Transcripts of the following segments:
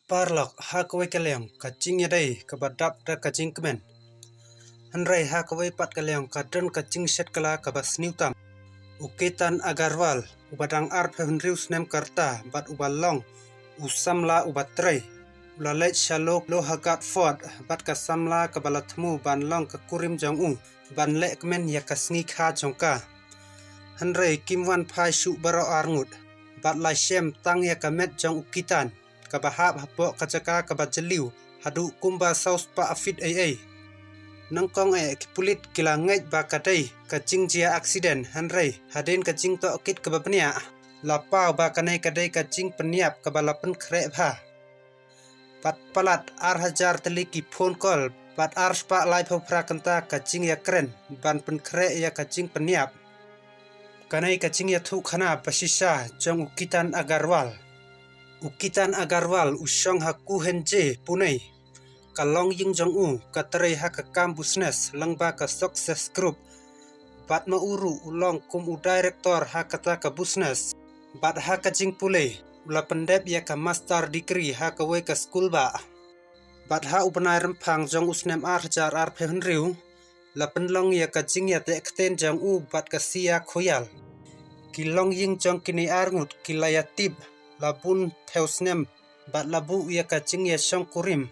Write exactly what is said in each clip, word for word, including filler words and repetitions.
Paralok, ha kawei ka liang ka jingïadei kaba dap da ka jingkmen. Hynrei ha kawei pat ka liang ka don ka jingshet kylla kaba sniew tam. U Ketan Agarwal, uba dang arphew hynriew snem ka rta bad uba long u samla uba trei, u la leit sha Lohagarh Fort bad ka samla kaba la thmu ban long ka kurim jong u ban lehkmen ïa ka sngi kha jong ka. Hynrei kim wan phai shuh baroh arngut bad la shem tang ïa ka met jong u Ketan kaba hap hapoh ka jaka kaba jylliew haduh kumba saw spah feet ei ei. Nyngkong eh ki pulit ki la ngeit ba ka dei ka jingjia aksiden, hynrei hadien ka jingtohkit kaba bniah la paw ba kane ka dei ka jingpynïap kaba la pynkhreh bha. Bad palat ar hajar tylli ki phone call bad ar spah laiphew phra kynta ka jingïakren ban pynkhreh ïa ka jingpynïap. Kane ka jingïathuhkhana bashisha jong u Ketan Agarwal. U Ketan Agarwal u shong ha Kuhenje, Pune. Ka longïing jong u ka trei ha ka kam business lyngba ka Success Group. Bad ma u ruh u long kum u director ha kata ka business. Bad ha ka jingpule u la pyndep ïa ka master degree ha kawei ka skul bah. Bad ha u bnai Rymphang jong u snem ar hajar arphew hynriew la pynlong ïa ka jingïateh ktien jong u bad ka Siya Khoyal. Ki longïing jong kine arngut ki la ïatip la bun phew snem bad la buh ïa ka jingïashongkurim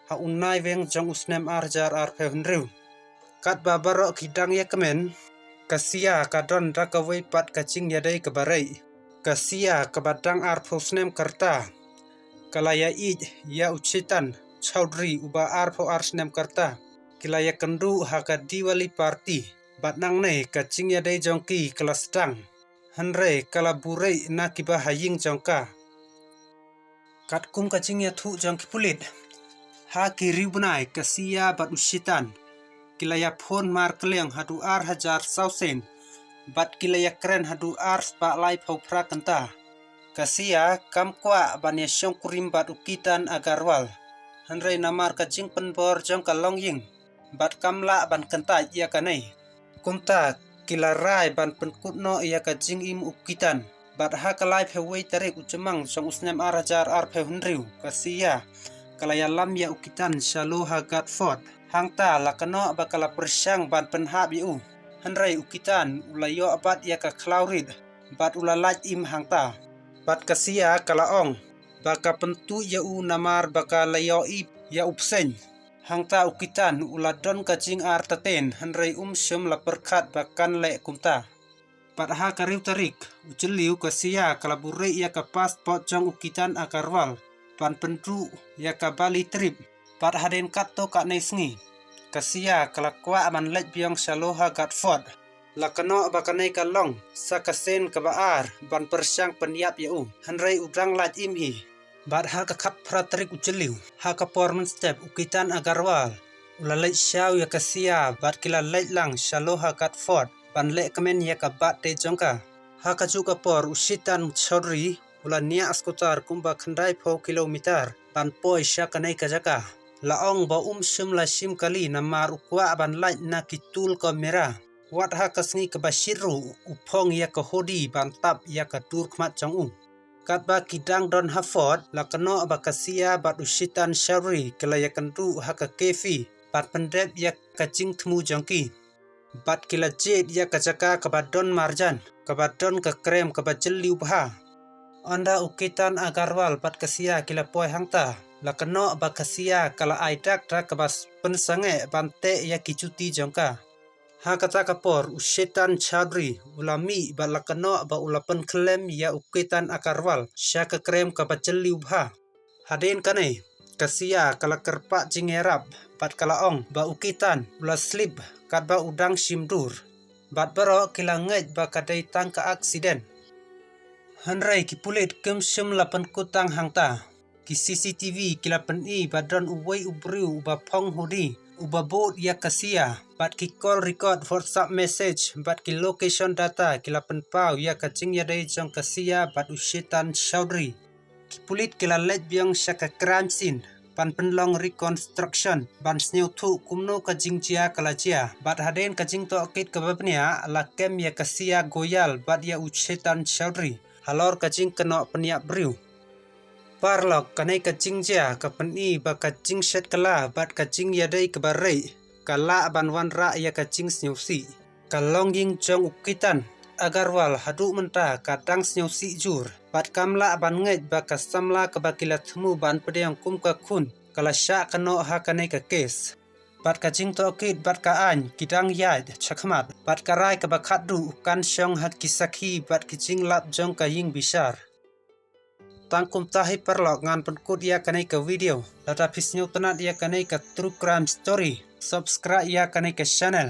ha u Naiwieng jong u snem ar hajar arphew hynriew. Katba baroh ki dang ïakmen, ka Siya ka don da kawei pat ka jingïadei kaba rei. Ka Siya kaba dang arphew snem ka rta ka la ïaieit ïa u Chetan Chaudhary uba arphew ar snem ka rta. Ki la ïakynduh ha ka Diwali party bad nangne ka jingïadei jong ki ka la sdang. Hynrei ka la buhrieh na kiba ha ïing jong ka. Katkum ka jingïathuh jong ki pulit, ha ki riew bnai ka Siya bad u Chetan ki la ïaphone markylliang haduh ar hajar saw sien bad ki la ïakren haduh ar spah laiphew phra kynta. Ka Siya kam kwah ban ïashongkurim bad u Ketan Agarwal, hynrei namar ka jingpynbor jong ka longïing bad kam lah ban kyntait ïa kane. Kumta ki la rai ban pynkut noh ïa ka jingim u Ketan. Bad ha ka laiphew wei tarik u Jymmang jong u snem ar hajar arphew hynriew, ka Siya ka la ïalam ïa u Ketan sha Lohagarh Fort. Hangta la kynnoh ba ka la pyrshang ban pynhap ïa u, hynrei u Ketan u la ïoh bat ïa ka khlaw rit bad u la lait im hangta. Bad ka Siya ka la ong ba ka pyntuid ïa u namar ba ka la ïohi ïa u bseiñ. Hangta u Ketan u la don ka jingartatien, hynrei um shym la pyrkhat ba kan leh kumta. Bad ha ka riew tarik u Jylliew ka Siya ka la buhrieh ïa ka passport jong u Ketan Agarwal ban pynduh ïa ka Bali trip. Bad hadien katto katne sngi ka Siya ka la kwah ban leit biang sha Lohagarh Fort. La kynnoh ba kane ka long sa ka sien kaba ar ban pyrshang pynïap ïa u, hynrei u dang lait im hi. Bad ha ka khatphra tarik u Jylliew, ha ka por mynstep u Ketan Agarwal u la leit shaw ïa ka Siya bad ki la leit lang sha Lohagarh Fort ban lehkmen ïa ka birthday jong ka. Ha kajuh ka por u Chetan Chaudhary u la niah skutar kumba khyndaiphew kilometer ban poi sha kane ka jaka. La ong ba um shym la shim kali namar u kwah ban lait na ki tool camera. Wat ha ka sngi kaba shit ruh u phong ïa ka hoodie ban tap ïa ka dur khmat jong u. Katba ki dang don ha fort, la kynnoh ba ka Siya bad u Chetan Chaudhary ki la ïakynduh ha ka cafe ban pyndep ïa ka jingthmu jong ki. Bad ki la jied ïa ka jaka kaba don marjan, kaba don ka krem kaba jylliew bha. Ynda u Ketan Agarwal bad ka Siya ki la poi hangta, la kynnoh ba ka Siya ka la ai dak da kaba pynsangeh ban teh ïa ki juti jong ka. Ha kata ka por u Chetan Chaudhary u la mih bad la kynnoh ba u la pynkhlem ïa u Ketan Agarwal sha ka krem kaba jylliew bha. Hadien kane ka Siya ka la kyrpad jingïarap bad ka la ong ba u Ketan u la slip katba u dang shim dur. Bad baroh ki la ngeit ba ka dei tang ka aksiden. Hynrei ki pulit kim shym la pynkut tang hangta. Ki C C T V ki la pyni ba don uwei u briew uba phong hoodie uba bud ïa ka Siya, bad ki call record, WhatsApp message bad ki location data ki la pynpaw ïa ka jingïadei jong ka Siya bad u Chetan Chaudhary. Ki pulit ki la leit biang sha ka crime scene ban pynlong reconstruction ban sngewthuh kumno ka jingjia ka la jia. Bad hadien ka jingtohkit kaba bniah la kem ïa ka Siya Goyal bad ïa u Chetan Chaudhary halor ka jingkynnoh pynïap briew. Paralok, kane ka jingjia ka pyni ba ka jingshet kylla bad ka jingïadei kaba rieh ka lah ban wanrah ïa ka jingsngewsih. Ka longïing jong u Ketan Agarwal haduh mynta ka dang sngewsih jur bad kam lah ban ngeit ba ka samla kaba ki la thmu ban pdiang kum ka khun ka la shah kynnoh ha kane ka kes. Bad ka jingtohkit bad ka aiñ ki dang ïaid shakhmat bad ka rai kaba khatduh kan shong ha ki sakhi bad ki jinglap jong ka ïing bishar. Tang kumta hi paralok, ngan pynkut ïa kane ka video. Lada phi sngewtynnat ïa kane ka true crime story, subscribe ïa kane ka channel.